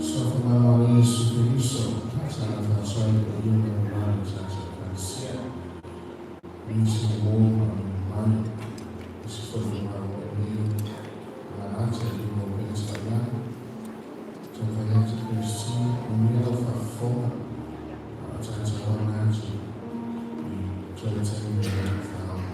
Suafa o Iesu Keriso, sa faasoa paia ma le mamalu o tatou Ekalesia, nisi o uo ma mai, se foi o mau o i ata i luma o upega tafailagi. Taumafai atu Christine, manuia lau faafofoga a o tatou aga atu i toe taimi o le faaola.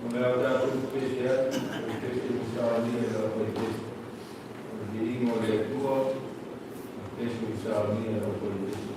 O le a tatou pese atu, o le pese ua saunia e le aufaipese. O le viiga o le Atua, o le pese ua saunia e le aufaipese.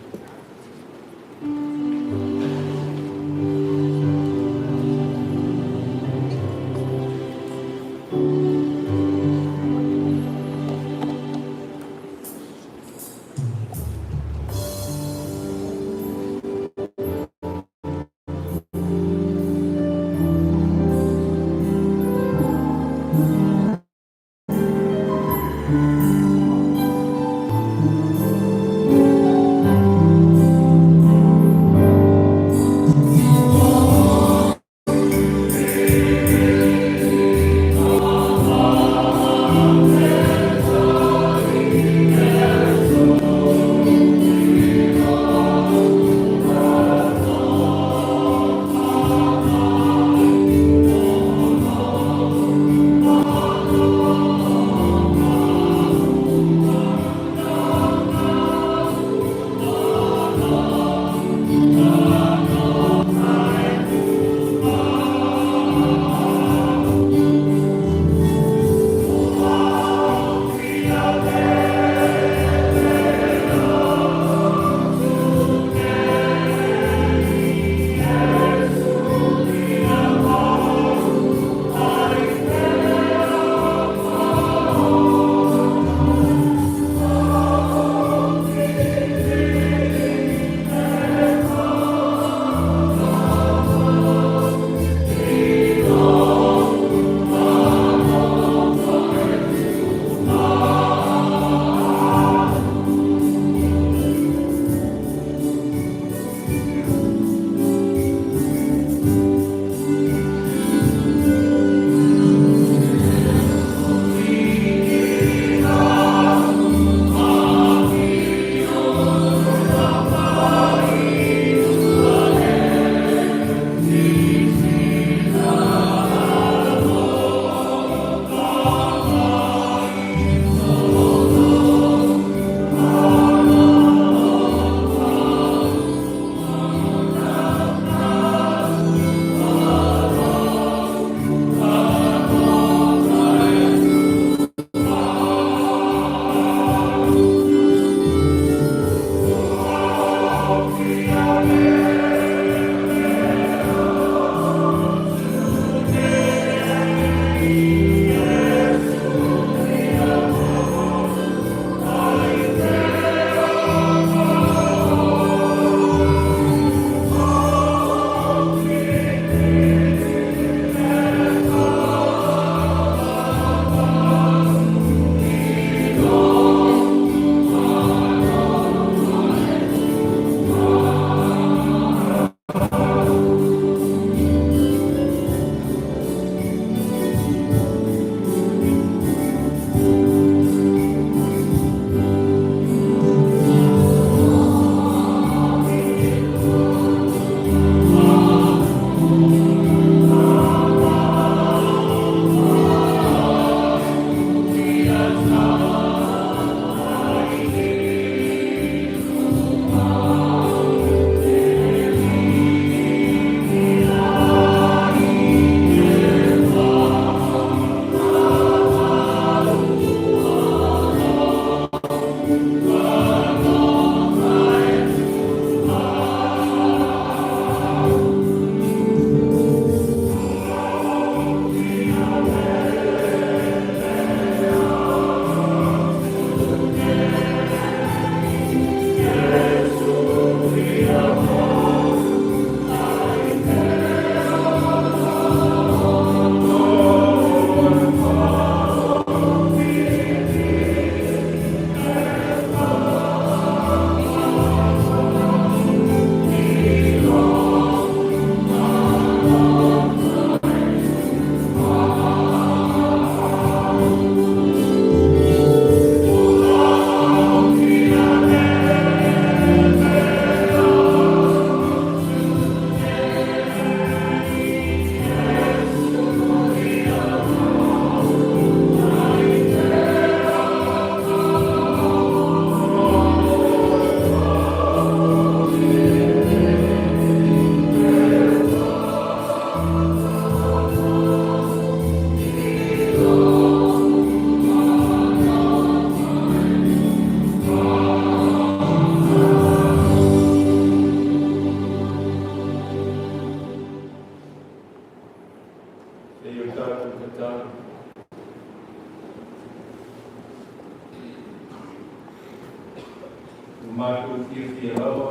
fiafia lava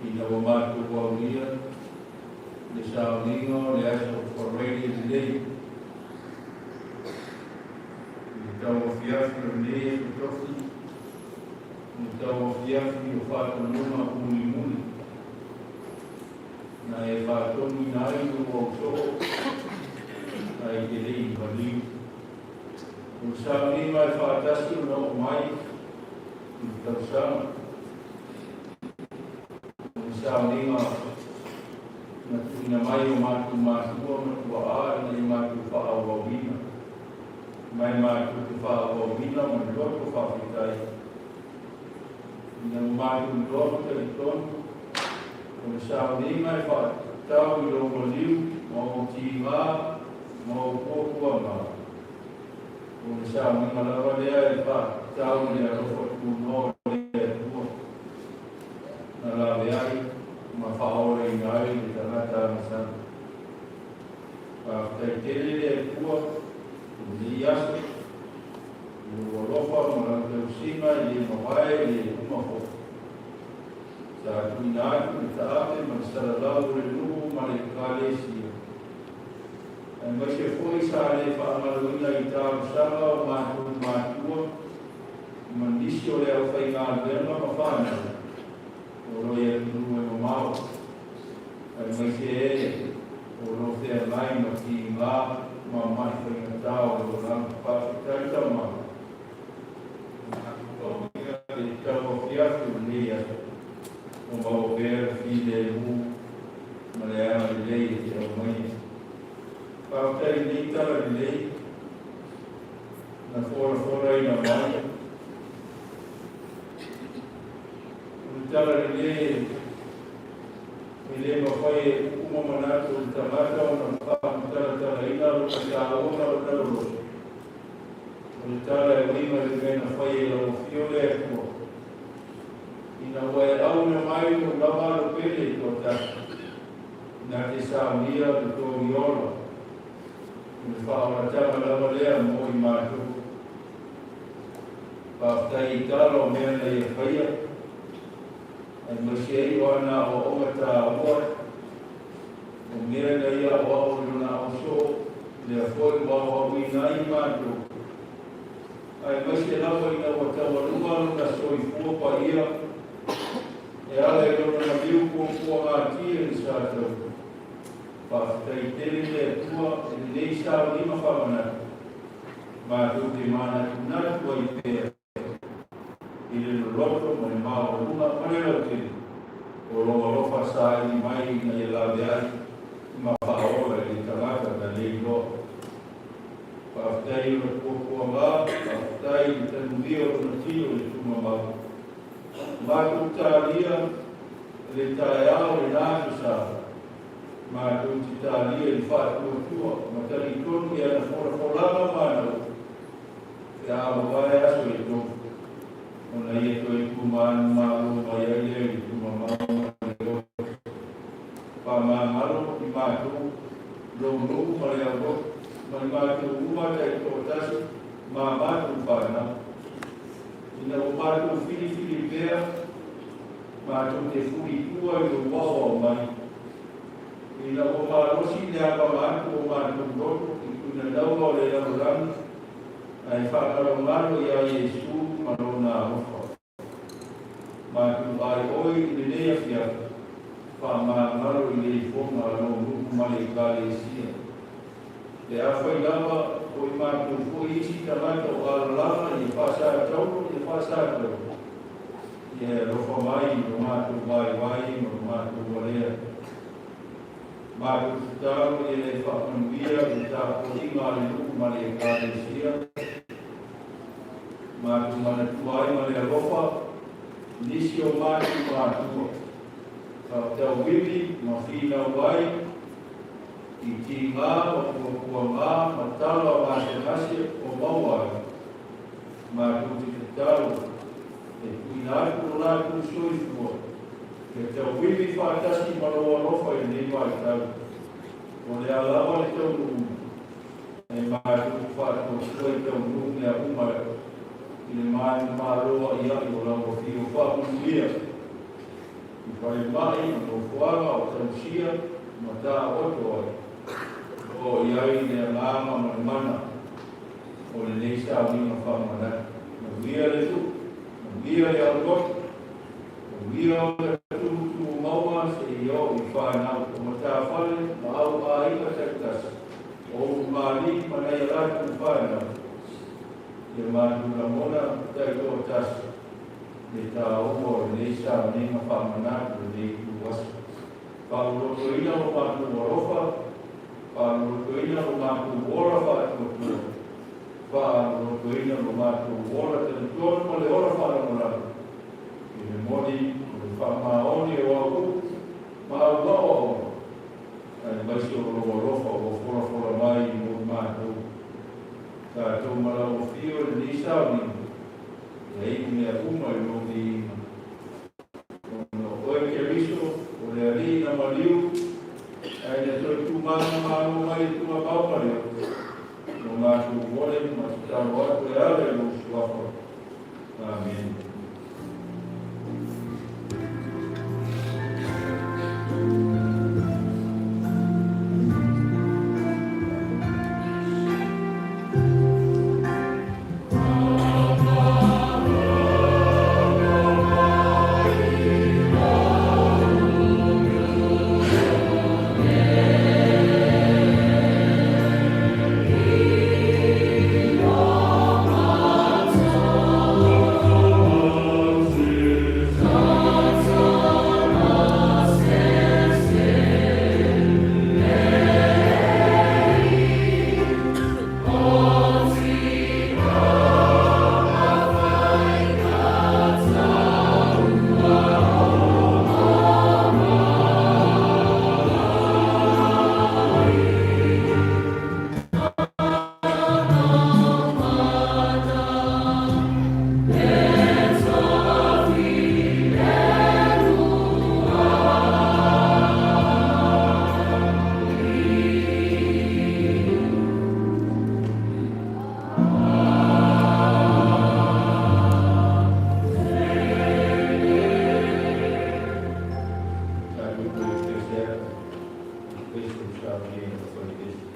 ina ua matou aulia le sauniga o le aso Faraile lelei i le tauafiafi o lenei aso tofi, le tauafiafi o faatonuga mulimuli na e faatonuina ai lou ausoo ae te le i maliu. O le sauniga e faatasi ona oo mai i le tausaga, o le sauniga na tuuina mai o matou matua ma tuaa ina ia matou faaauauina, ma e matou te faaauauina ma le loto faafetai, ina ua matou iloa ma talitonu o le sauniga e faatatau i lou maliu ma ou tiga ma ou puapuaga, o le sauniga lava lea e faatatau i le alofa tunoa o le Atua na laveai ma faaolaina ai le tagata agasala. Faafetai tele le Atua i lenei aso, i lou alofa ma lau tausiga e le mavae e le uma foi. Sa tuuina atu le taape ma le salalau o le nuu ma le Ekalesia, aemaise foi sa le faagaloina i talosaga o matou matua ma nisi o le aufaigaluega ma fanau o lo o i atunuu e mamao, aemaise e o lo o feagai ma tiga ma ma'i faigata o le olaga. Faafetai Tama. Le tauafiafi o lenei aso, o maua pea le filemu ma le agalelei e te aumaia. Faafetai i lenei tala lelei na folafolaina mai. O le tala lelei e le mafai e upu ma manatu o le tagata ona faamatalatalaina lona taua ma lona loloto. O le tala e uiga i le mea na fai e lau Afio le Atua, ina ua e auina mai lou lava alo pele i toatasi, na te saunia le togi ola, o le faaolataga lava lea mo i matou. Faafetai i tala o mea na ia faia, aemaise ai o ana aoaoga taua, o mea na ia aoao i lona ausoo, lea foi ua aoaoina ai matou, aemaise lava ina ua taualuga lona soifua paia e ala i lona maliu puapuagatia i le sa taua. Faafetai tele le Atua i lenei sauniga faamanatu, matou te manatunatu ai pea i le loloto ma le maualuga ma le lautele o lou alofa saili mai ina ia laveai ma faaola i le tagata na le iloa. Faafetai i ona puapuaga, faafetai i le tanuia o lona tino i le tumamau. Matou talia le taeao lena aso sa, matou te talia i le faatuatua ma talitonu i ana folafolaga ma ana upu. Pe a mavae aso e tolu, ona ia toe tumanumalo mai ai lea i le tumamau ma le loto. Faamagalo i matou, lou nuu ma le aulotu, ma i matou uma taitoatasi ma a matou fanau. Ina ua matou filifili pea, matou te fuli i tua i lou aoao mai. Ina ua malosi le apaga atu o matou loto i tuinalauga o le lalolagi, ae faamalomalo iā Iesu ma Lona alofa. Matou ai oe i lenei afiafi, faamagalo i le ifoga a lou nuu ma le Ekalesia. Pe afai lava o i matou foi isi tagata o alalaga ia faasatauro ia faasatauro, ia e alofa mai i lo matou vaivai ma lo matou walea. Matou tatalo ia e faamanuia le tapuaiga a le nuu ma le Ekalesia. Matou manatua ai ma le alofa nisi o matou matua, faatauivi ma finau ai i tiga ma puapuaga ma tala o gasegase o maua ai. Matou te tatalo e tuuina atu lo latou soifua ia tauivi faatasi ma lou alofa i lenei vaitau. O le a lava le taunuuga, e matou te faatuatua i taunuu mea uma I le manumalo a'ia'i o lau Afio faamanuia i falemai ma nofoaga o tausia ma taoto ai o i ai le agaga ma le mana o lenei sauniga faamanatu. Manuia le Atua, manuia le auloi, manuia o le tutumauga seia oo i fanau o matafale ma au aiga taitasi o ulugalii ma nai a latou fanau. Ia matou lagona taitoatasi le taua o lenei sauniga faamanatu lenei ituaso. Faauluuluina lo matou alofa, faauluuluina lo matou ola faatuatua, faauluuluina lo matou ola talitonu ma le ola faalagolago i le moni o le faamaoni o au upu ma au aoaoga, aemaise o lou alofa ua folafola mai mo matou. Tatou ma lau Afio i lenei sauniga, ia iu mea uma i lou viiga. Ona o oe Keriso, o le Alii na maliu, ae na toe tumanumalo mai e tugamau ma le ola, mo matou vole ma tatalo atu e ala i lou Suafa. Amene. Tatou toe feseai i Keriso sauniga o faleese.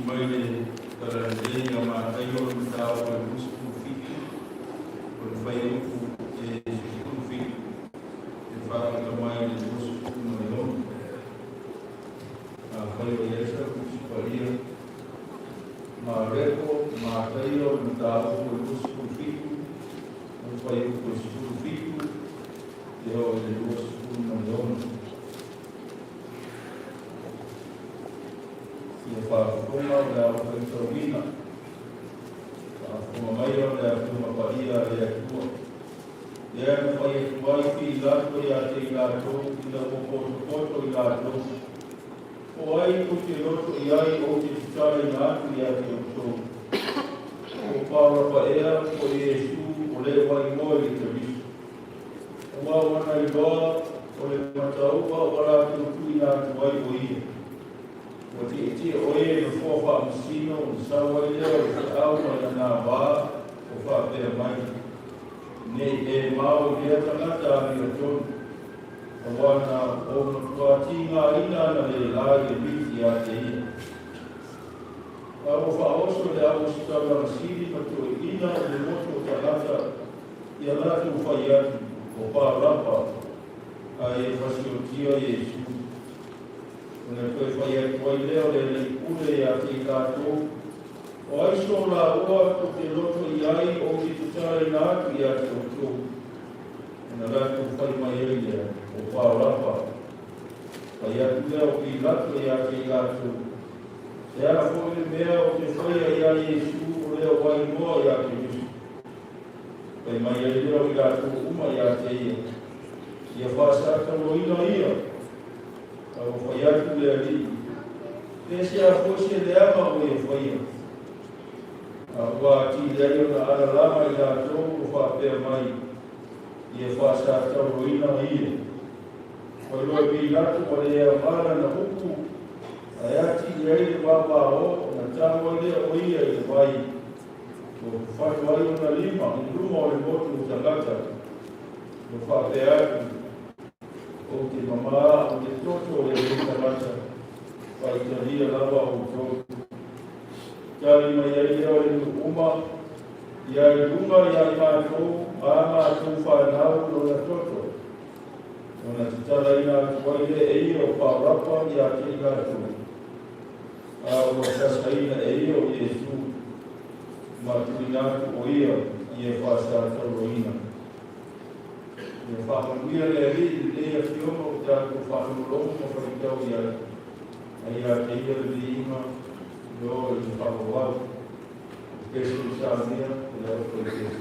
Mai le Talalelei a Mataio, o le mataupu e 27, o le fuaiupu e 17 e faamuta mai i le 26. Afai o i ai sa Tusi Paia, Mareko, Mataio, o le mataupu e 27, o le fuaiupu e 17 e oo i le 26. Ia faafofoga o le a faitauina. Faafofoga mai o le Afioga Paia a le Atua. Lea na fai atu ai Pilato ia te i latou ina ua potopoto i latou. O ai tou te loto i ai ou te tatalaina atu ia te outou? O Parapa ea, po o Iesu o lea ua igoa i le Keriso? Aua ua na iloa o le mataua ua latou tuuina atu ai o ia. Ua tietie o e i nofoa faamasino ona sau ai lea o le feau mai lana vā o faapea mai, Ne i e mao i lea tagata amiotonu, aua na ou matua tigaina analeila i le miti ia te ia. A ua faaoso le auositaulaga sili ma toeaiina i le motu o tagata ia latou fai atu, o Parapa, a ia fasiotia Iesu. Ona toe fai atu ai lea o le alii pule ia te i latou, O ai so laua tou te loto i ai ou te tatalaina atu ia te outou? Ona latou fai mai ai lea, O Parapa. Fai atu lea o Pilato ia te i latou, E a foi le mea ou te faia iā Iesu o lea ua igoa ia Keriso? Fai mai ai lea o i latou uma ia te ia, Ia faasatauaina ia. A ua fai atu le alii, E se a foi se leaga o ia faia? A ua atili ai ona alalama i latou o faapea mai, Ia faasatauaina ia. Ua iloa e Pilato ua le aoga lana upu, ae atili ai le vavao ona tago ai lea o ia i le vai, ua fafano ai ona lima i luma o le motu o tagata, ua faapea atu, Ou te mamā i le toto o lenei tagata, faitalia lava outou. Tali mai ai lea o le nuu uma, Ia i luga ia i matou ma a matou fanau lona toto. Ona tatalaina atu ai lea e ia o Parapa ia te i latou, a ua sasaina e ia o Iesu, ma tuuina atu o ia ia faasatauaina. Ia faamanuia le Alii i lenei afioga ua tatou faalogologo ma faitau i ai, a ia te ia le viiga e oo i le faavavau. O Kesu i Samia, o le alofa i Kesu.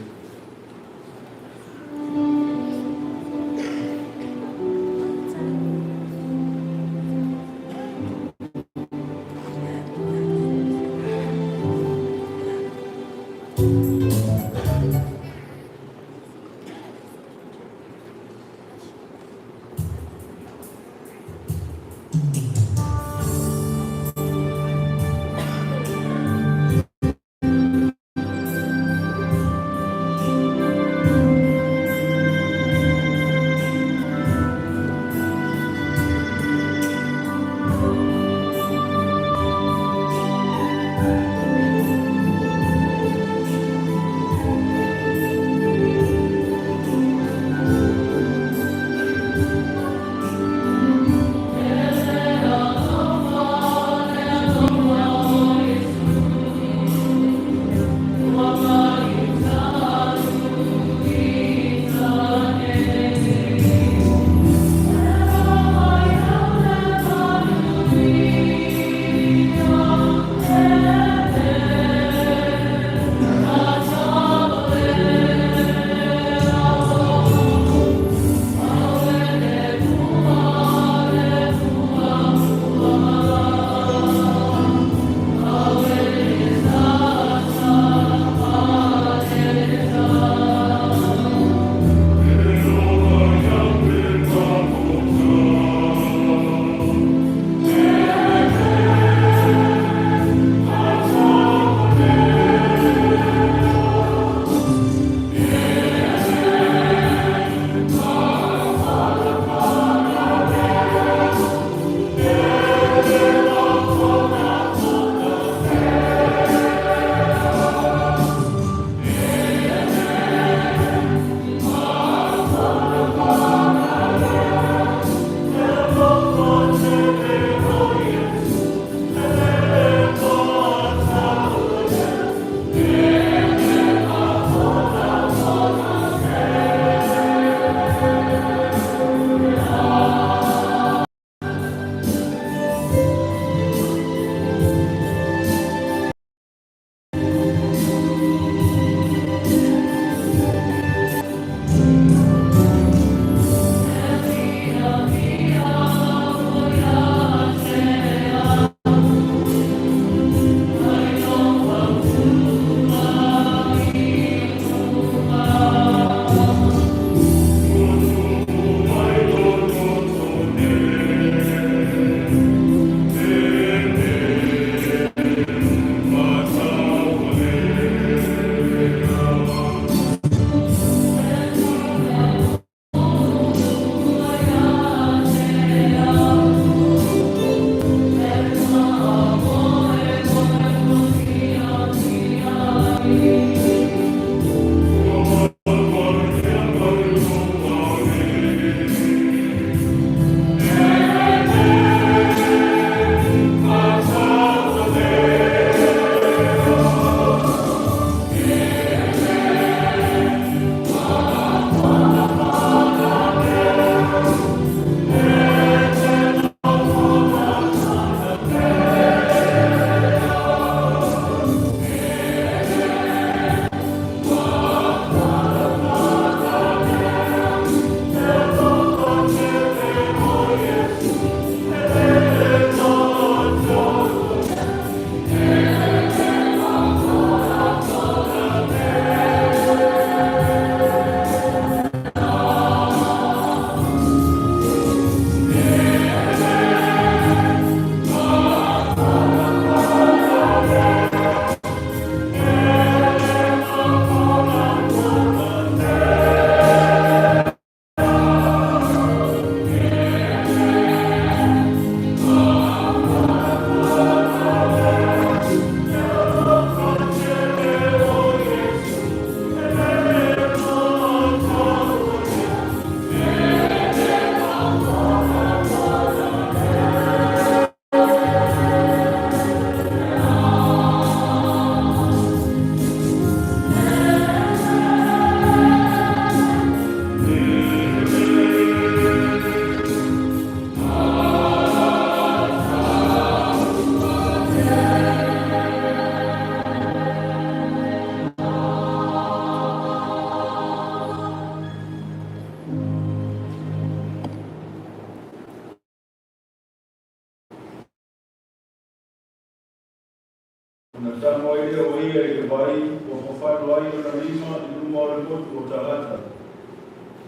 Ona tago ai lea o ia i le vai ua fafalu ai ona lima i luma o le motu o tagata,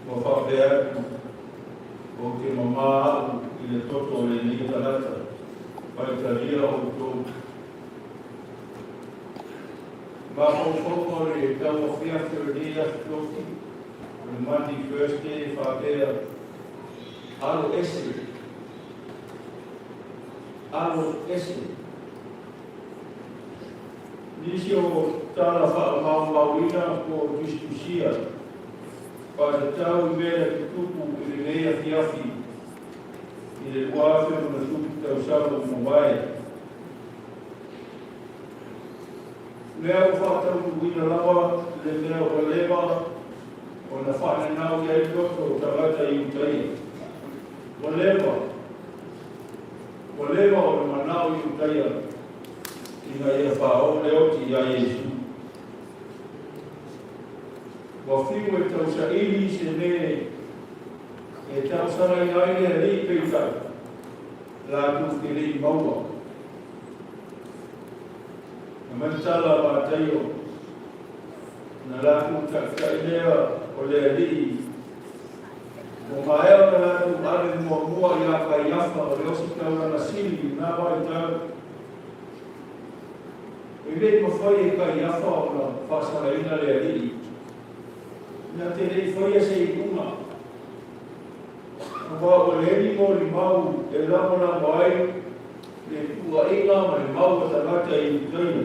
ua faapea atu, Ou te mamā au i le toto o lenei tagata, faitalia outou. Mafaufauga o le tauafiafi o lenei aso tofi, o le Monday Thursday e faapea, alo ese, alo ese. Nisi o tala faamaumauina po o tusitusia faatatau i mea na tutupu i lenei afiafi i le 2007 tausaga ua mavae. Lea ua faataunuuina lava le mea ua leva ona faananau i ai toto o tagata i Iutaia. Ua leva, ua leva ona manao Iutaia ina ia faaoo le oti iā Iesu. Ua fiu e tausaili se mea e tausagaina ai le Alii peitai, latou te le i maua. Na mai le tala a Mataio, na latou taitai lea o le Alii Ua maea ona latou ave muamua iā Kaiafa o le ositaulaga sili i lena vaitau. E le i mafai e Kaiafa ona faasalaina le Alii, na te le i faia se iuga, aua ua leai ni molimau e lagolago ai le tuuaiga ma le mau a tagata i Iutaia.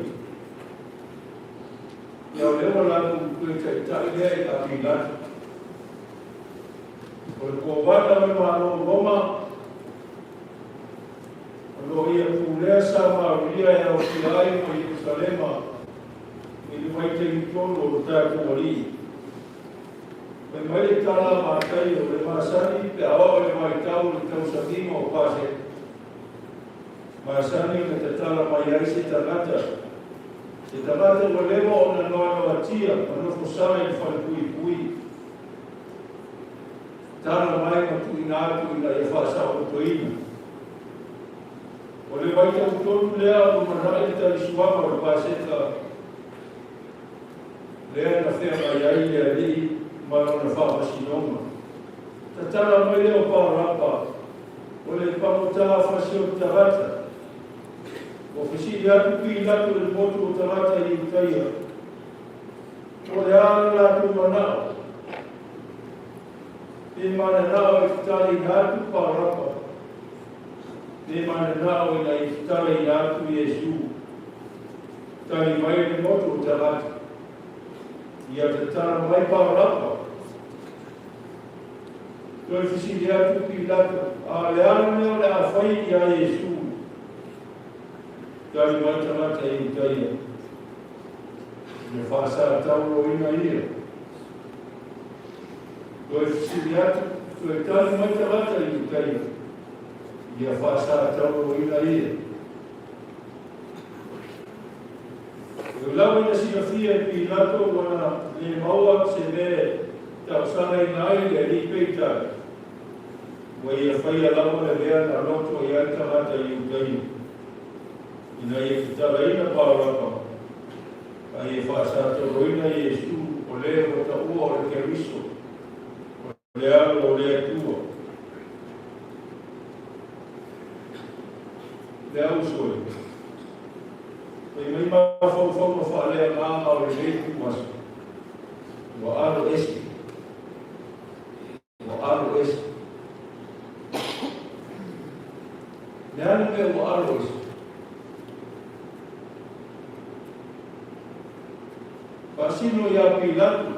Ia o lea ua latou toe taitai lea i a Pilato. O le kovana o le Malo o Roma, o lo o ia pulea Samaria e aofia ai ma Ierusalema i le vaitaimi tonu o lo tatou Alii. Fai mai le tala a Mataio, o le masani pe a oo i le vaitau o le tausagiga o Paseka, masani ona tatala mai ai se tagata, se tagata ua leva ona noanoatia ma nofo sala i le falepuipui. Tala mai ma tuuina atu ina ia faasaolotoina. O le vaitau tonu lea o lumanai le talisuaga o le Paseka, lea na feagai ai le Alii ma lona faamasinoga. Tatala mai lea o Parapa, o le pagota fasi o le tagata. Ua fesili atu Pilato i le motu o tagata i Iutaia, Po o le a lo latou manao, pe mananao e tatalaina atu Parapa, pe mananao ina ia tatalaina atu Iesu. Tali mai le motu o tagata, Ia tatala mai Parapa. Toe fesili atu Pilato, A o le a le mea o le a fai iā Iesu? Tali mai tagata i Iutaia, Ia faasatauroina ia. Toe fesili atu, toe tali mai tagata i Iutaia, Ia faasatauroina ia. E lau ina silafia e Pilato ua na le maua se mea e tausagaina ai le alii peitai, ua ia faia lava le mea na loto i ai tagata i Iutaia, ina ia tatalaina Parapa, a ia faasatauroina Iesu o le ua taua o le Keriso, o le Alo o le Atua. Le auso e, fai mai mafaufauga faaleagaga o lenei ituaso, ua alo ese, ua alo ese. Le a le mea ua alo ese? Faasino iā Pilato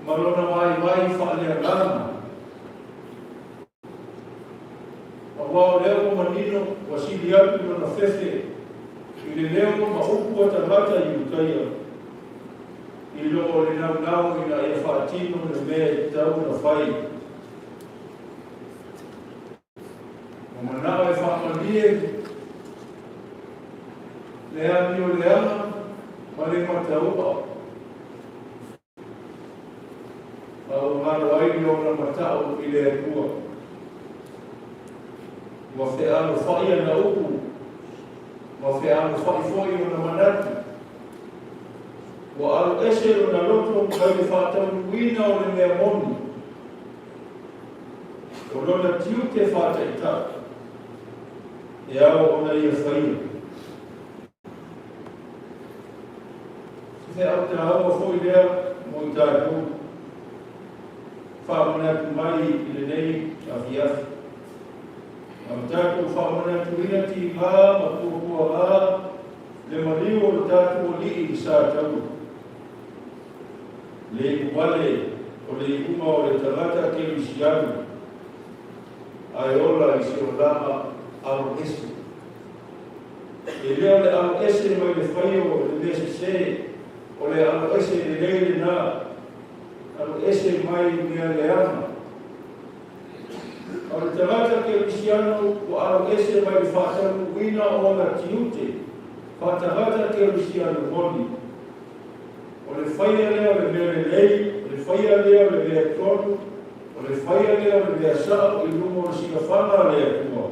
ma lona vaivai faaleagaga. Aua o lea ua manino ua sili atu lona fefe i le leo ma upu a tagata i Iutaia, i lo o le naunau ina ia faatino le mea e tatau ona fai. Ua manao e faamalie le amioleaga ma le mataua, a ua galo ai le ona matau i le Atua. Ua fealofai ana upu. fealofai foi ona manatu. Ua alo ese lona loto mai le faataunuuina o le mea moni, o lona tiute faataitai e ao ona ia faia. Se feau taua foi lea mo i tatou, faamanatu mai i lenei afiafi. A ua tatou faamanatuina tigā ma puapuagā le maliu o le tatou Alii i le sa taua. Le iuvale o le iuga o le tagata kerisiano ae ola i se olaga alo ese. E le o le alo ese mai le faia o le mea sesē, o le alo ese lelei lenā, alo ese mai mea leaga. O le tagata kerisiano ua alo ese mai le faataunuuina o ona tiute faatagata kerisiano moni. O le faia lea o le mea lelei, o le faia lea o le mea tonu, o le faia lea o le mea sa'o i luga o le silafaga a le Atua.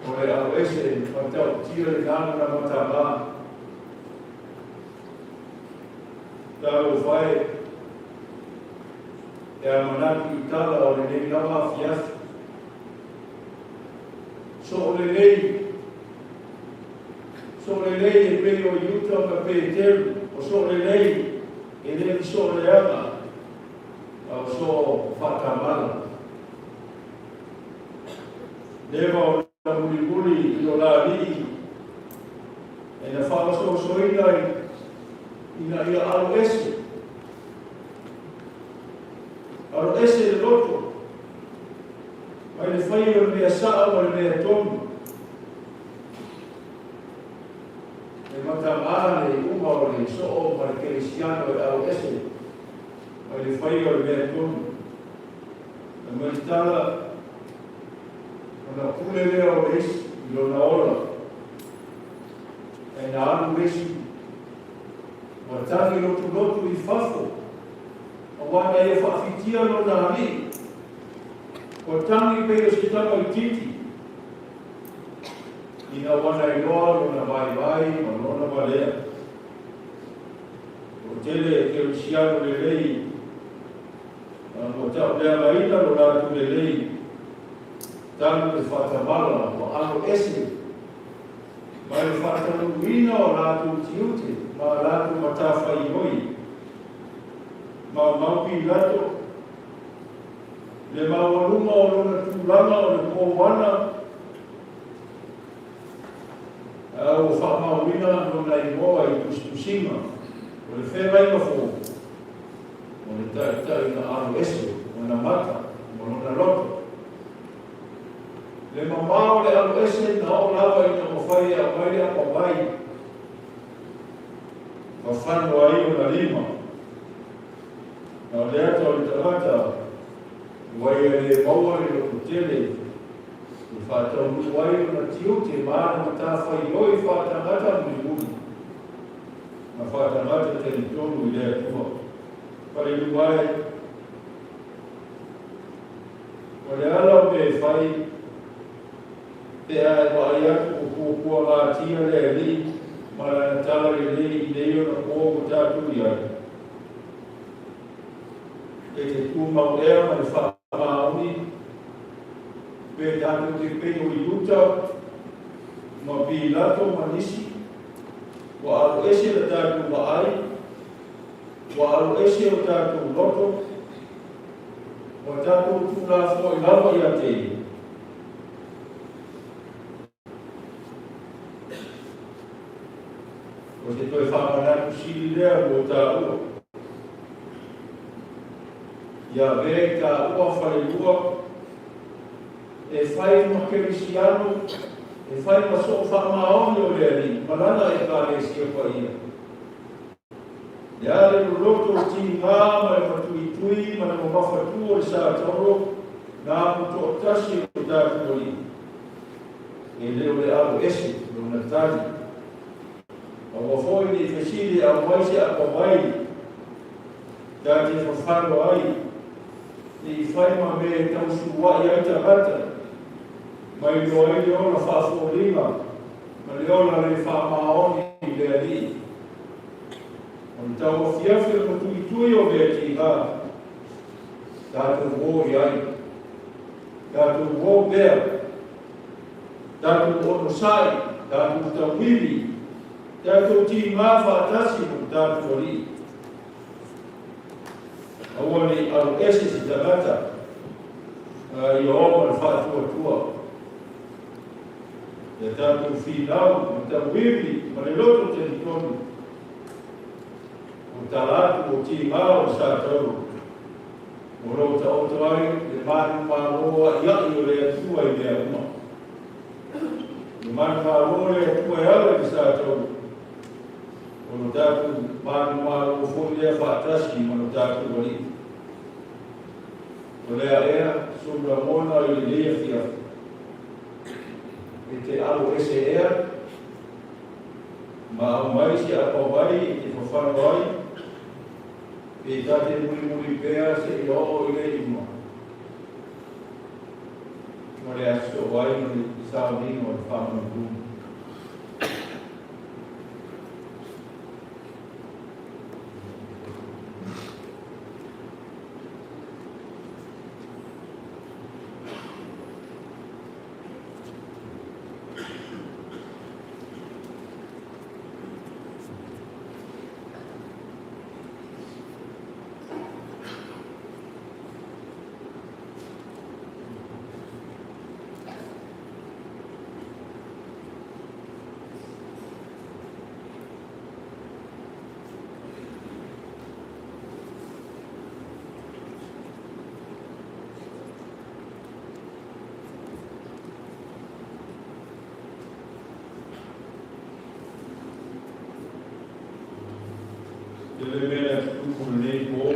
O le alo ese matautia lenā lona matagā. Talofa e, e a manatu i tala o lenei lava afiafi. Soo lelei, soo lelei e pei o Iuta ma Peteru, o soo lelei e le ni soo leaga, a o soo faatamala. Leva o na mulimuli i lo la alii e na faaosoosoina ina ia alo ese. Alo ese le loto mai le faia o le mea sao ma le mea tonu. E matagā le iuga o le soo ma le kerisiano e alo ese mai le faia o le mea tonu. E mai le tala, ona pule lea o le isi i lona ola. Ae na alu le isi ua tagi lotulotu i fafo, auā na ia faafitia lona alii. Ua tagi pei o se tamaitiiti, ina ua na iloa lona vaivai ma lona valea. O tele e kerisiano lelei, a ua tauleagaina lo latou lelei, talu le faatamala ua alo ese mai le faataunuuina o latou tiute ma a latou matafaioi. Maumau Pilato le maualuga o lona tulaga o le kovana, a ua faamauina lona igoa i tusitusiga o le feagaiga fou. O le taitai na alo ese ona mata ma lona loto. Le mamao o le alo ese na oo lava ina mafai e aumai le apawai fafano ai ona lima. Na o le ata o le tagata ua ia le maua le lototele e faataunuu ai ona tiute ma ana matafaioi faatagata mulimuli. Na faatagata talitonu i le Atua. Falelua e, o le ala o mea e fai, pe a e vaai atu ua puapuagatia le Alii ma Lana tala lelei i nei ona po ua tatou i ai. E te tumau ea ma le faamaoni, pe tatou te pei o Iuta ma Pilato ma nisi, ua alo ese la tatou vaai, ua alo ese o tatou loto, ua tatou tuulafoai lava ia te ia. O se toe faamanatu sili lea mo taua. Ia avea i taua falelua e fai ma kerisiano, e fai ma soo faamaoni o le Alii ma Lana Ekalesia paia. Le a le loloto o tigā ma le matuitui ma le mamafatū o le sa taolo nā mo toatasi o tatou Alii. E le o le alo ese lona tali. Aua foi ne i fesili e aumai se apawai ta te fafano ai, ne i fai ma mea e tausuaʻi ai tagata, ma iloa ai le ola faafoliga. Ma le ola le faamaoni i le Alii. O le tauafiafi o le matuitui o mea tiga, tatou o i ai, tatou o pea, tatou onosai, tatou tauivi, tatou tigā faatasi ma le tatou Alii. Aua ne i alo ese se tagata, a ia o ma le faatuatua. Ia tatou finau ma tauivi ma le loto talitonu, o tala atu o tigā o le satauro, o lo o taoto ai le manumalo a'ia'i o le Atua i mea uma. Le manumalo o le Atua e ala i le satauro, o lo tatou manumalo foi lea faatasi ma lo tatou Alii. O le a ea sou lagona i lenei afiafi? E te alo ese ea ma aumai se apawai e te fafano ai, pe ta te mulimuli pea seia oo i le iuga? O le a sosoo ai ma le sauniga o le faamanuiaga. Tele mea tutupu i lenei po,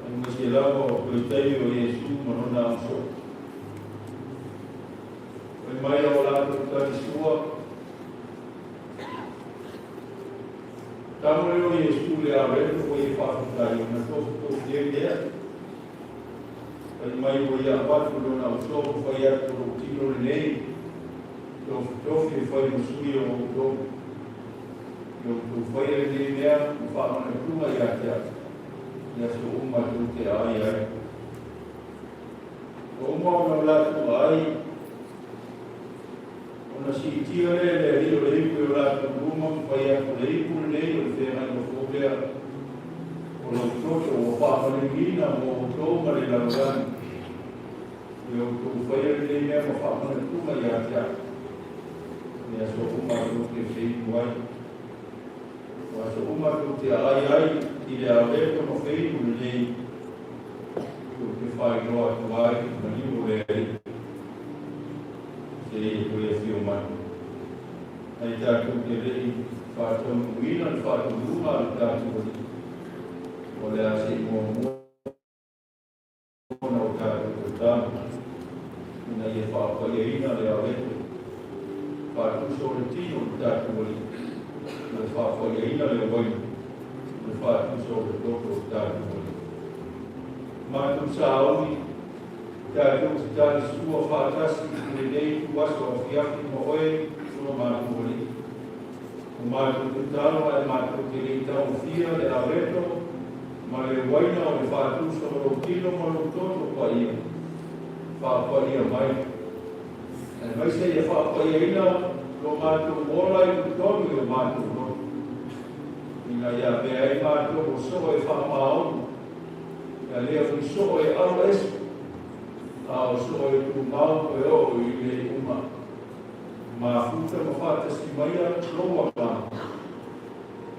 aemaise lava o toe taimi o Iesu ma lona ausoo. Fai mai a o latou talisua, tamo lea o Iesu i le areto ua ia faafetai ona tofutofi ai lea. Fai mai ua ia avatu i lona ausoo ma fai atu, o lou tino lenei, tofutofi e fai ma sui o outou. Ia outou faia lenei mea ma faamanatuga ia te au, i aso uma tou te aai ai. Ua uma ona o latou aai, ona siitia lea e le Alii o le ipu i o latou luma ma fai atu, o le ipu lenei o le feagaiga fou lea o lou toto ua faamaliuina mo outou ma le lalolagi. Ia outou faia lenei mea ma faamanatuga ia te au, i aso uma tou te feinu ai. O aso uma tou te aai ai i le areto ma feinu lenei, tou te faailoa atu ai le maliu o le Alii, seia toe afio mai. Ai tatou te le i faataunuuina le faatunuga a le tatou Alii, o le a se i muamua ona o tatou tatalo, ina ia faapaiaina le areto, faatusa o le tino o le tatou Alii, o le faapaiaina le uaina, o le faatusa o le toto o le tatou Alii. Matou sauni, tatou te talisua faatasi i lenei ituaso afiafi ma oe o lo matou Alii. O matou tatalo ae matou te le i taofia le areto ma le uaina o le faatusa o lou tino ma lou toto paia, faapaia mai. Aemaise ia faapaiaina lo matou ola i totonu i o matou loto, ina ia avea ai matou o soo e faamaoni, ia lea foi soo e alo ese, a o soo e tumau e oo i le iuga. Mafuta ma faatasi maia lou Agaga,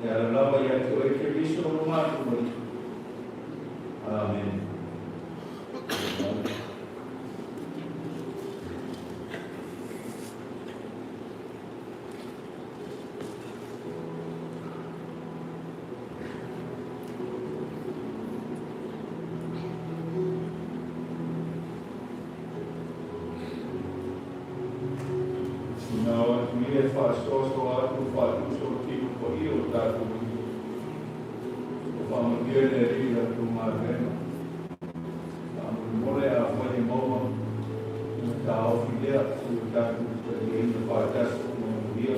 e ala lava ia te oe Keriso lo matou Alii. Amene. Ina o atu ia e faasoasoa atu le faatusa o le tino paia o le tatou Alii. Ua faamanuia le Alii i la outou galuega. Faamolemole afai e maua ona taofi lea seia tatou. taitaiina faatasi ma manuia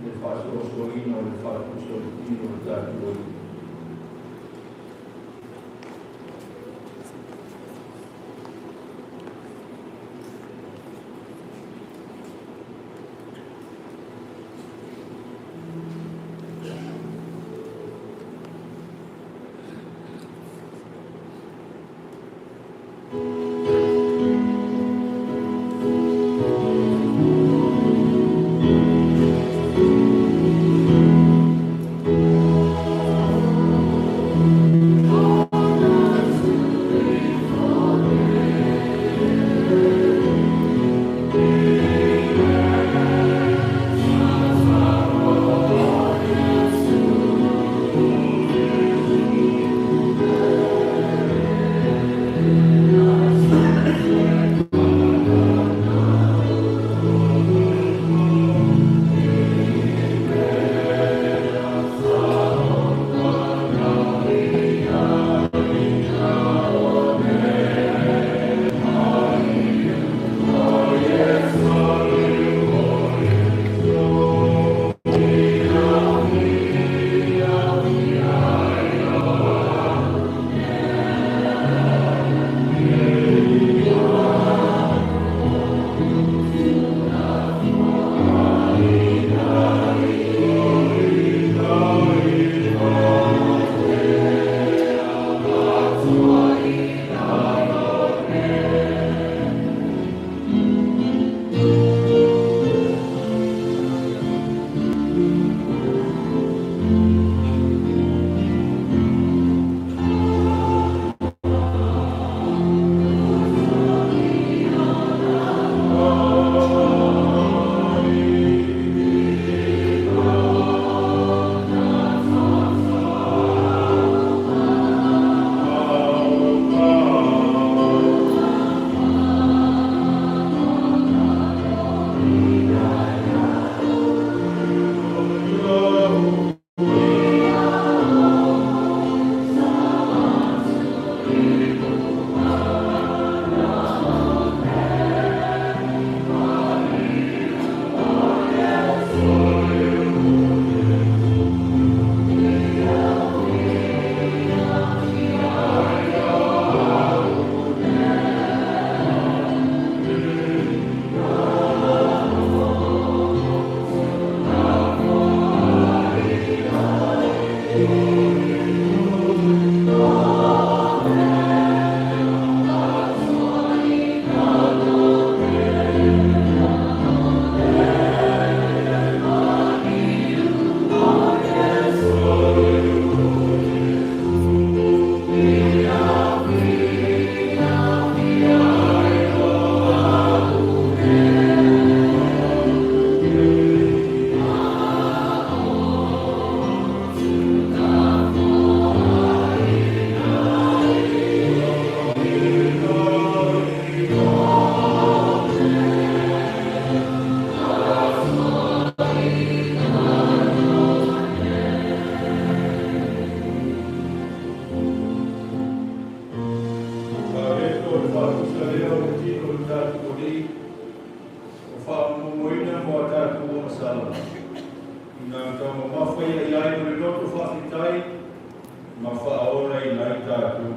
le faasoasoaina o le faatusa o le tino o le tatou Alii. Areto o le faatusa lea o le tino o le tatou Alii, ua faamomoina mo a tatou ogasala, ina taumamafa ia i ai ma le loto faafetai ma faaolaina ai tatou.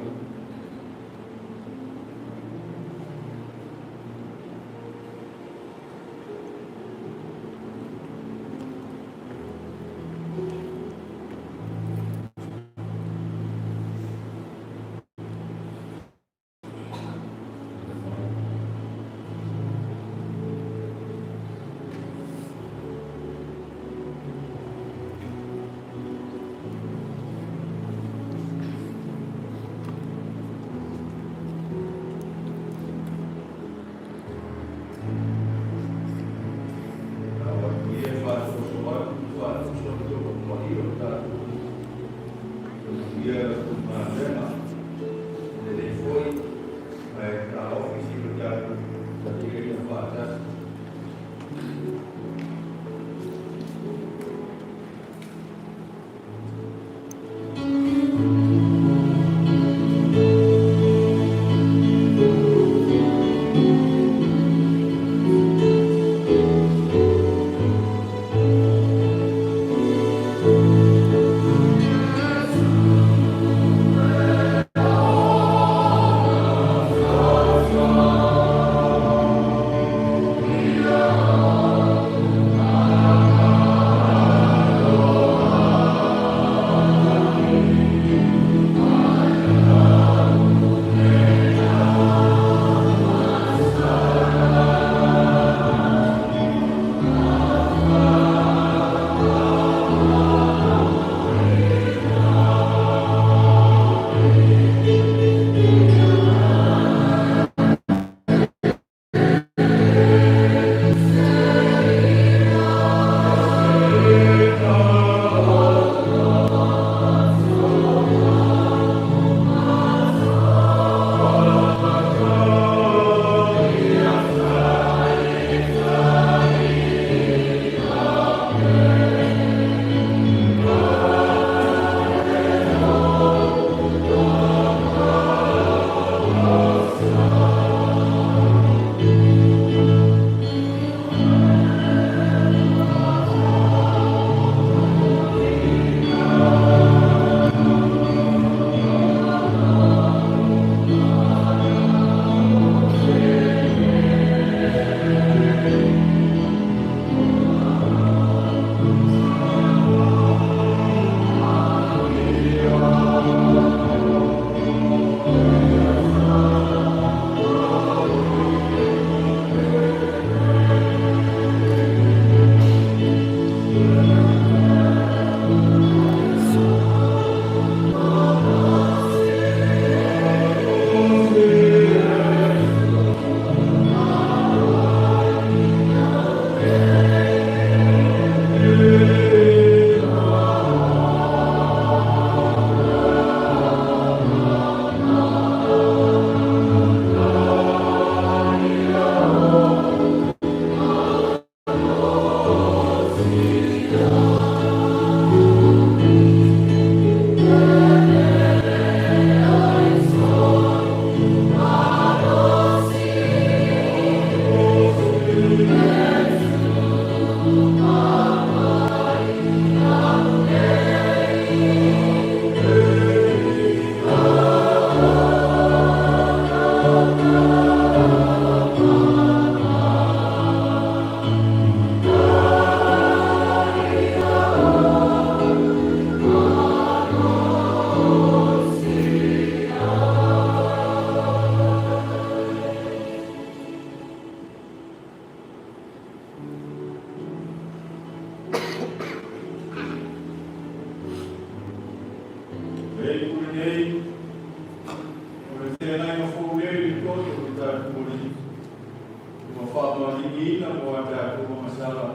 atu mo a tatou agasala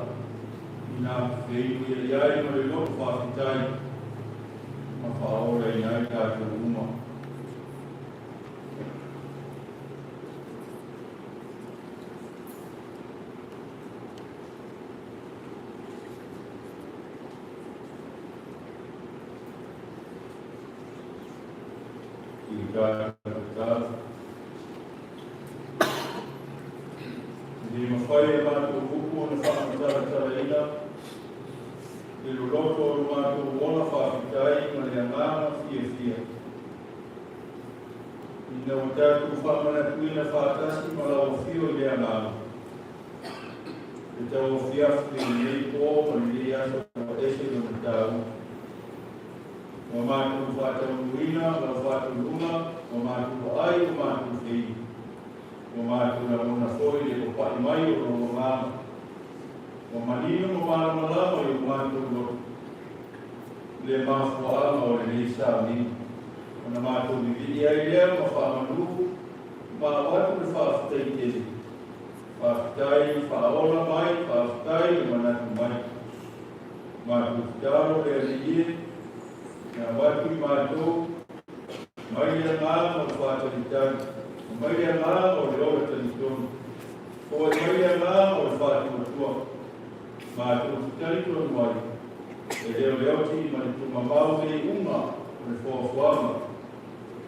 ina feiloai ai ma le loto faafetai ma faaolaina ai tatou uma. I tatou tatalo. E le mafai e matou upu ona faamatalatalaina le loloto o lo matou ola faafetai ma le agaga fiafia. Ina ua tatou faamanatuina faatasi ma lau afio i le agaga, le tauafiafi i lenei po ma lenei aso ua ese lona taua. Ua matou faataunuuina lau faatonuga, ua matou vaai, ua matou feili. Ua matou lagona foi le papa'i mai o lou agaga. Ua manino ma malamalama i o matou loto le mafuaaga o lenei sauniga. Ona matou vivii ai lea ma faamanu ma avatu le faafetai tele. Faafetai le faaola mai, faafetai le manatu mai. Matou tatalo le Alii e, e avatu i matou mai le agaga o le faatalitali, mai le agaga o le ola talitonu, foai mai le agaga o le faatuatua. Matou te talitonu ai, e leoleoti ma le tumamau le iuga o le foafoaga,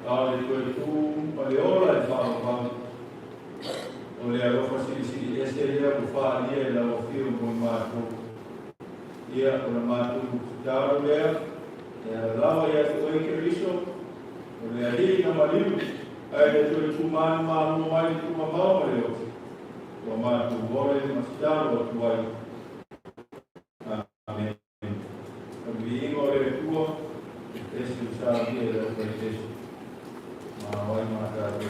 a o le toe tu ma le ola e faavavau. O le alofa silisili ese lea ua faaalia e lau afio mo i matou. Ia, o le matou tatalo lea, e alalawa ia te oe Keriso, o le Alii na maliu, ae le toe tumanumanu mai le tumamau ma le oti. Ua matou ole ma tatalo atu ai. Amen. O le viiga o le Atua, ese le saunia i le aufailesu. Ma o ai ma tatou.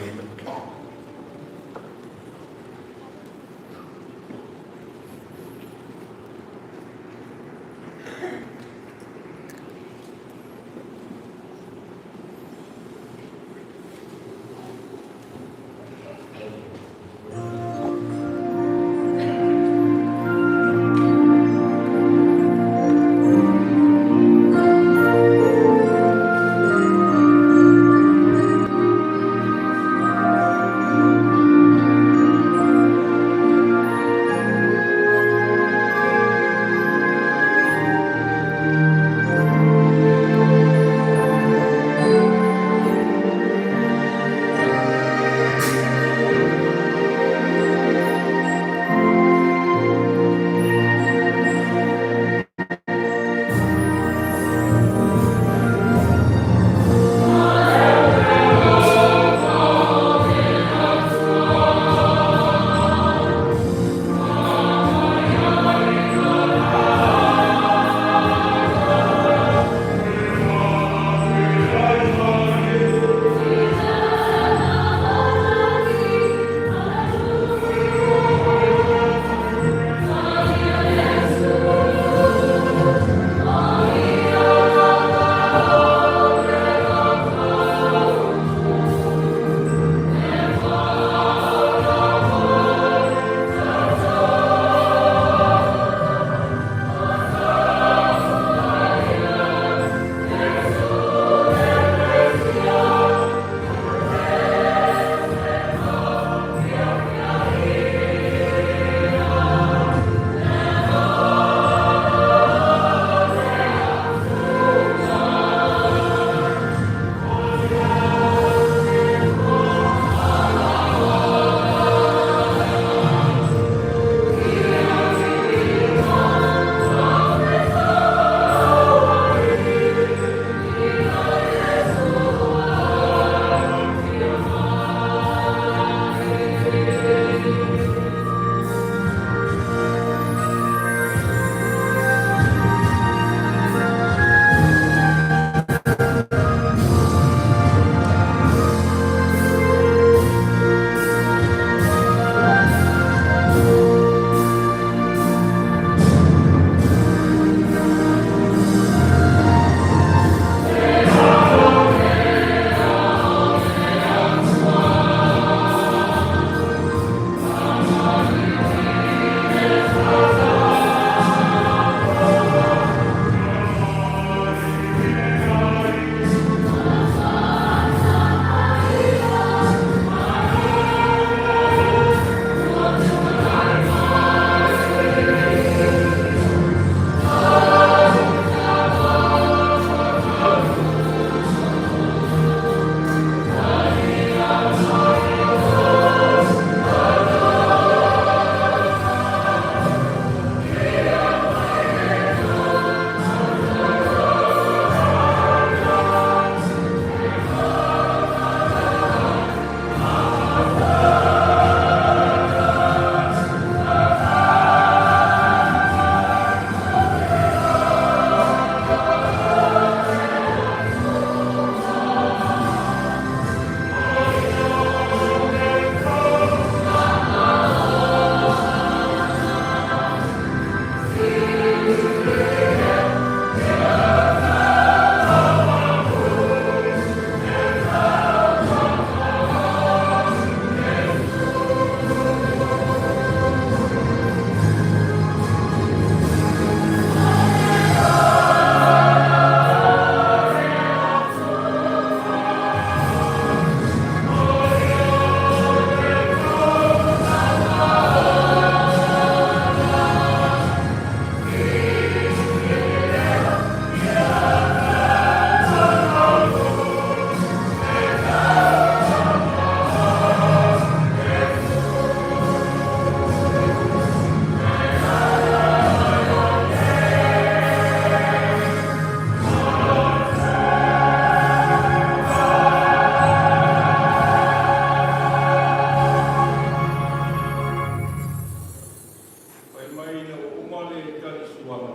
Fai mai ina ua uma le talisuaga,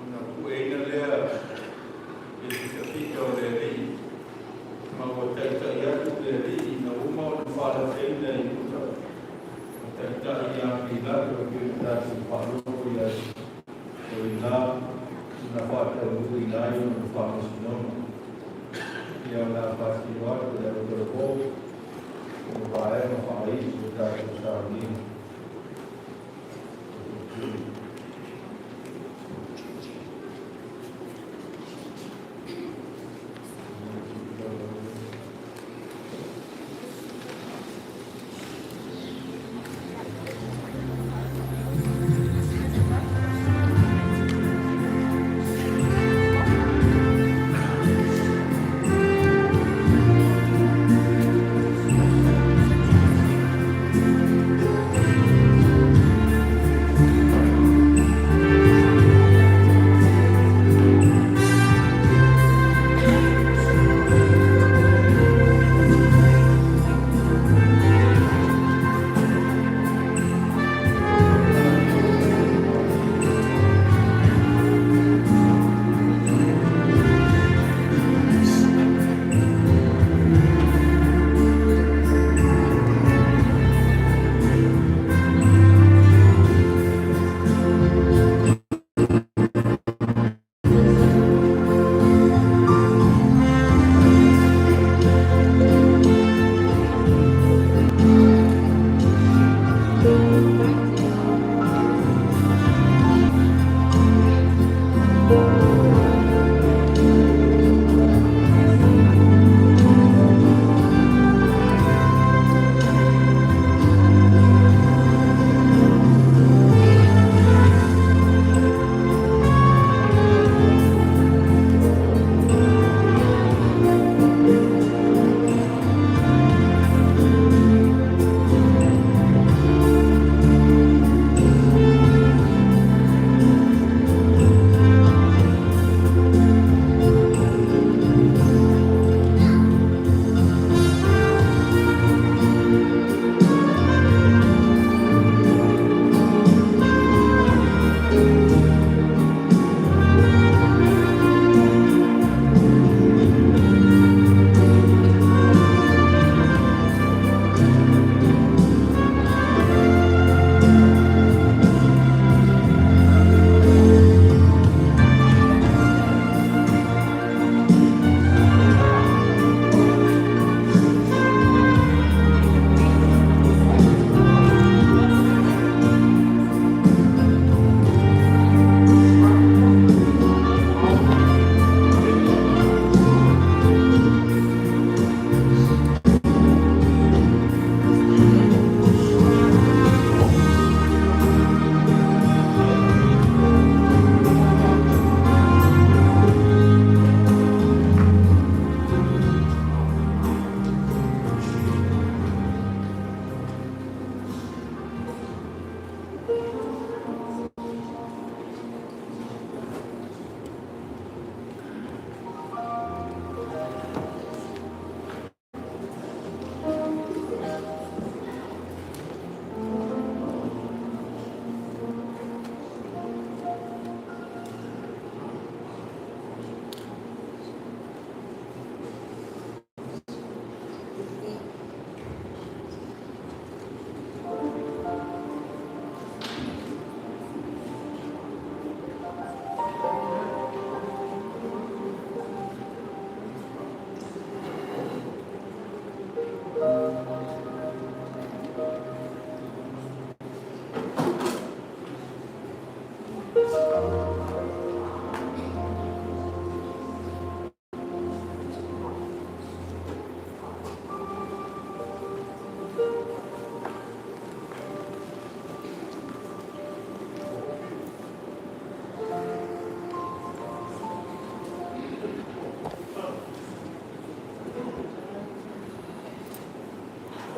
ona pueina lea i le fitafita o le Alii, ma ua taitai atu le Alii ina ua uma ona faalafeina i uta, ma taitai ia Pilato e pei ona tatou faalogo i ai, o i ina na faataunuuina ai ona faamasinoga. Ia o le a faasino atu e le autalavou o vaega faaisi o tatou sauniga.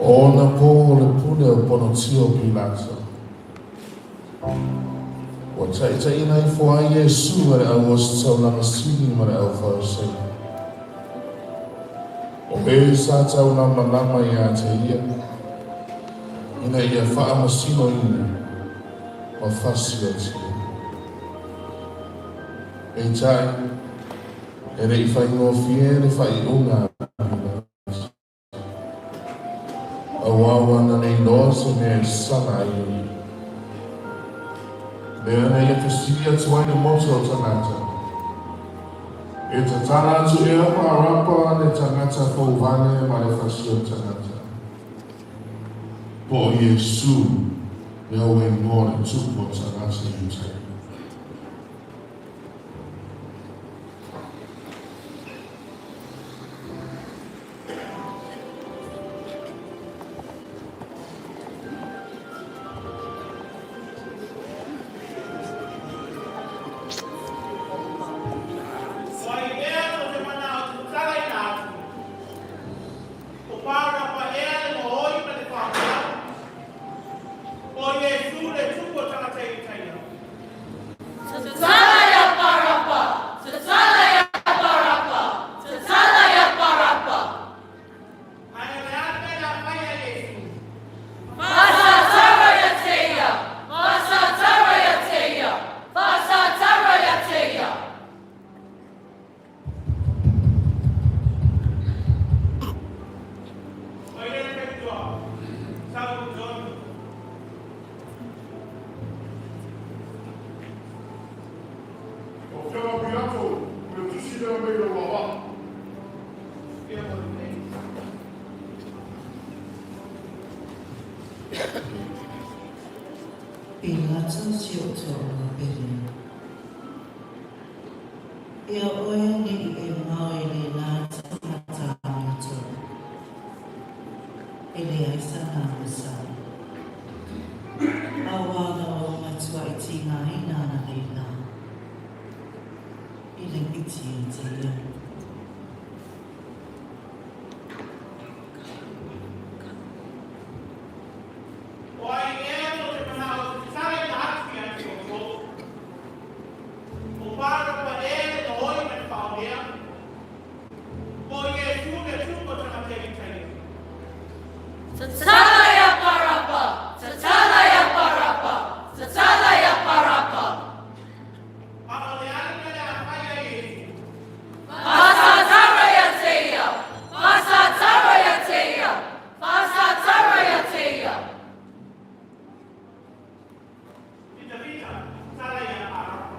O ona pō o le pule o Ponotio Pilato, ua taitaiina ifo ai Iesu e le au ositaulaga sili ma le au Farisai, o e sa taulamalama ia te ia, ina ia faamasinoina. ma fasiotia. Peitai, e le i faigofie le faaiuga a Pilato. Auā ua na le iloa se mea e sala ai o ia. Lea na ia fesili atu ai le motu o tagata, E tatala atu ea Parapa le tagata fouvale ma le fasi o tagata? Po o Iesu lea ua igoa le tupu o tagata Iutaia? Ua i ea tō te mana o te tataraina atu, ko Pārapa ea le mooi ma le whānau, ko Iesū le tupu o tangata i Itaia. Tatala ia Parapa! Tatala ia Parapa! Tatala ia Parapa! Ae o le a mea la whai a Iesū? Faasatara ia te ia! Faasatara ia te ia! Faasatara ia te ia! Koia le kaitoa, Saul John. Lau Afioga Pilato, o le tusi lea mei lou auvaa. Pilato si ou toalua pele. Ia oe ne i e mao i le la tagata amiotonu. E leai sana sao. Auā na ou matuaʻi tīgāina ana nei lā. I le iti ia te ia. O ai ea tō te mana o te tataraina atu i a te outou? O Pārapa ea le nohoi ma le whaonea? Ko Iesū le tupu o tana teitei. Tatala ia Parapa! Tatala ia Parapa! Tatala ia Parapa! A o le a le mea le a whai a Iesū? Faasatara ia te ia! Faasatara ia te ia! Faasatara ia te ia! I Tavita, tatala ia Parapa.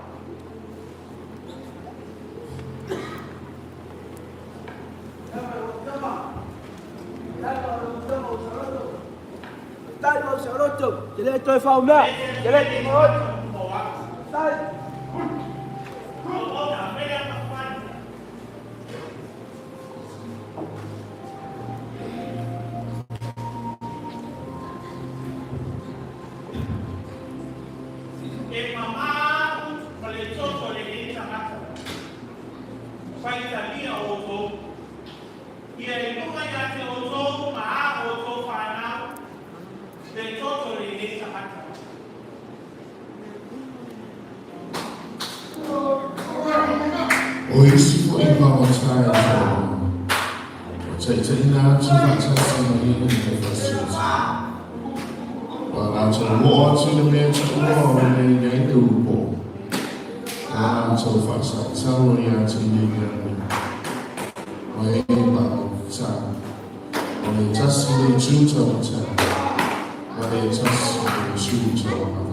E mamā aku ma le toto o lenei tagata. Faitalia outou. Ia i luga ia te outou ma ā outou whānau le toto o lenei tagata. O isi foi mau taeao, ua taitaiina atu faatasi ma ia i le fasioti. Ua latou oo atu i le mea taua o le mea i ai le ulupo, ua latou faasautau ia te ia i le ma e maʻautā, o le tasi le itu taumatau, ma le tasi le itu tauagavaa.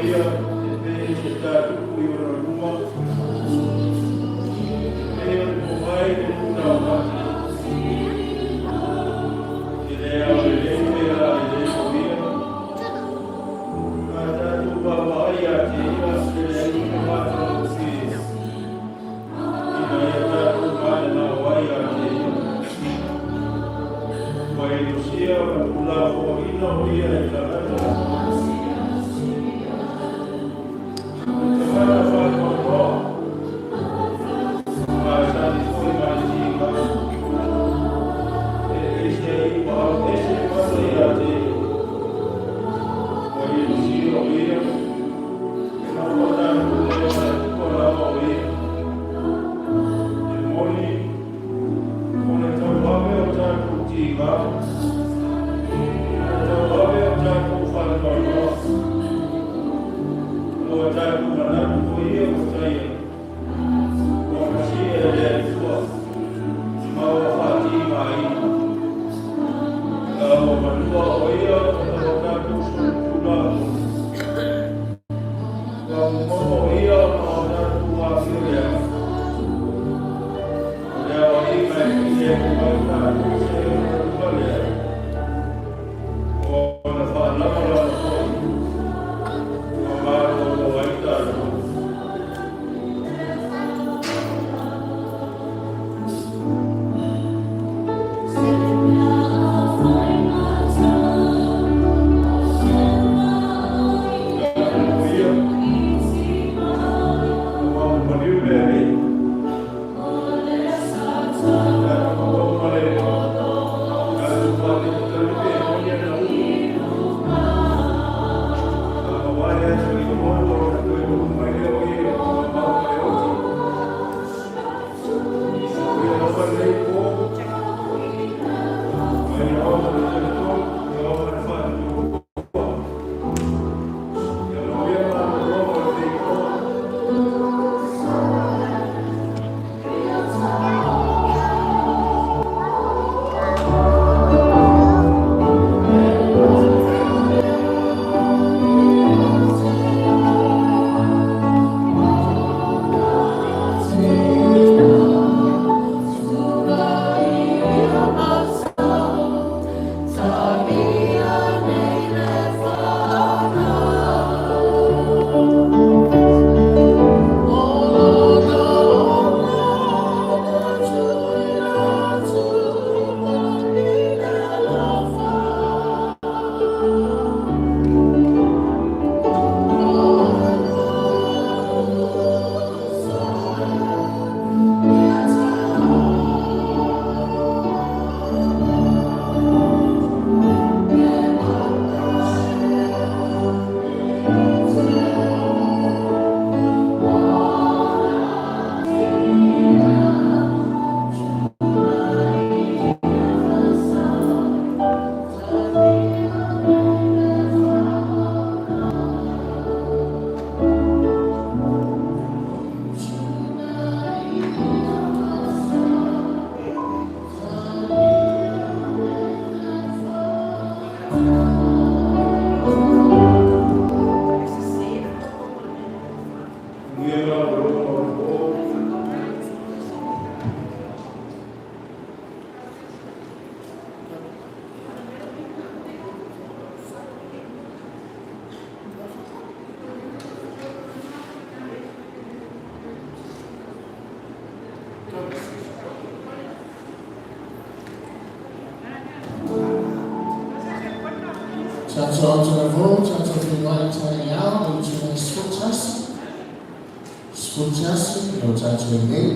ia e pei o se tatupu i ona luma, e pei o le pomai i le lutaomati. E le ao lelei pe a lelei o ia. A tatou vaavaai ia te ia, e leai se matagofie ina ia tatou mananao ai ia te ia. Ua inosia ma tuulafoaina o ia e tagata, o le tagata faanoanoa, masani foi ma le tiga, e ese ai ua auese le mata ia te ia. Ua inosia o ia, e maua tatou le manatua lava o ia. E moni, o le tauave o tatou tiga, o le tauave o tatou faanoanoa, o tatou manatu foi ia ua taia, ua pasia e le Atua, ma ua faatigaina. A ua manua o ia ona o tatou solitulafono. Ua momono o ia ona o tatou amio leaga. O le aoaiga e filemu ai tatou seia manua lea, o ona faalamalama foi ma malolo ai tatou. Tatou ia, ua maliu le Alii. Tatou ma le tatou faatalitali pe moni ana upu. A mavae aso i tolu ona toe tupu mai lea o ia i le mamao ma le oti. O ia lava lenei po, ma ia ao ma le talitonu, ia ao ma le faatuatua. Ia manuia malologa o lenei po. Manuia malologa o le po. Tatou Aotearoa, tatou feiloai taeao i le itula e 11, 11 no tatou i nei.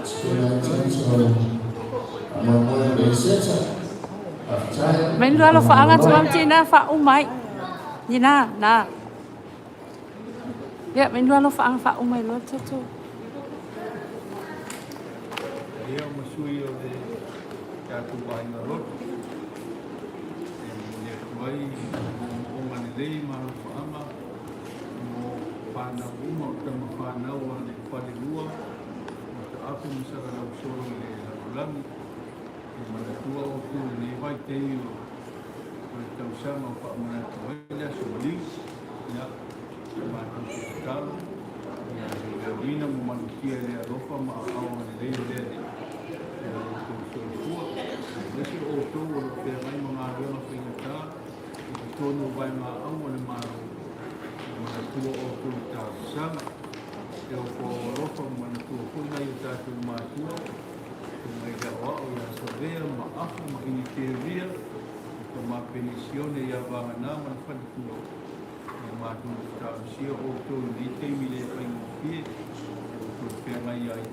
Tupuna ai tatou faamoemoe o le Iseta. Faafetai. Mai lua alofaanga atu am tina fa umai. Ni na na. Ia mai lua alofaanga fa umai lua tatou. Ia ma sui o le tatou aiga lotu. E momoli atu ai moomooga lelei ma alofaaga mo fanau uma o tama fanau a le falelua o Taape ma Salalausolo i le lalolagi. E manatua outou i lenei vaitaimi o le tausaga o faamanatu ai le aso maliu. Ia, tatalo, ia leoleoina ma malutia e le alofa ma aao agalelei o le Alii i lo outou soifua, aemaise o outou o lo o feagai ma galuega faigata i totonu o vaegaaau a le Malo, ia manatua outou i talosaga. E ofo alofa ma manatua foi nai o tatou matua, susuga i le Aoao ia Savea ma Afa ma Initeria, le tama penisione ia Vagana ma le faletua, ia matou talosia outou i lenei taimi le faigofie o outou feagai ai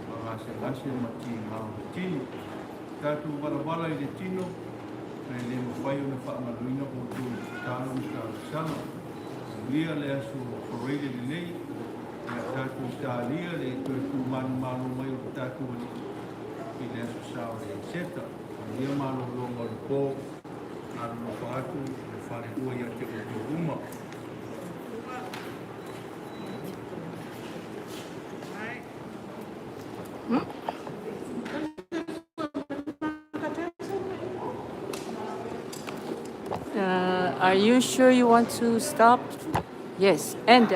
ma gasegase ma tiga o le tino. Tatou valavala i le tino, ae le mafai ona faagaloina outou i tatalo ma talosaga. Manuia le aso Faraile lenei, ia tatou talia le toe tumanumalo mai o le tatou Alii i le aso Sa o le Eseta. Manuia malologa o le po, alolofa atu le falelua ia te outou uma. Are you sure you want to stop? Yes. And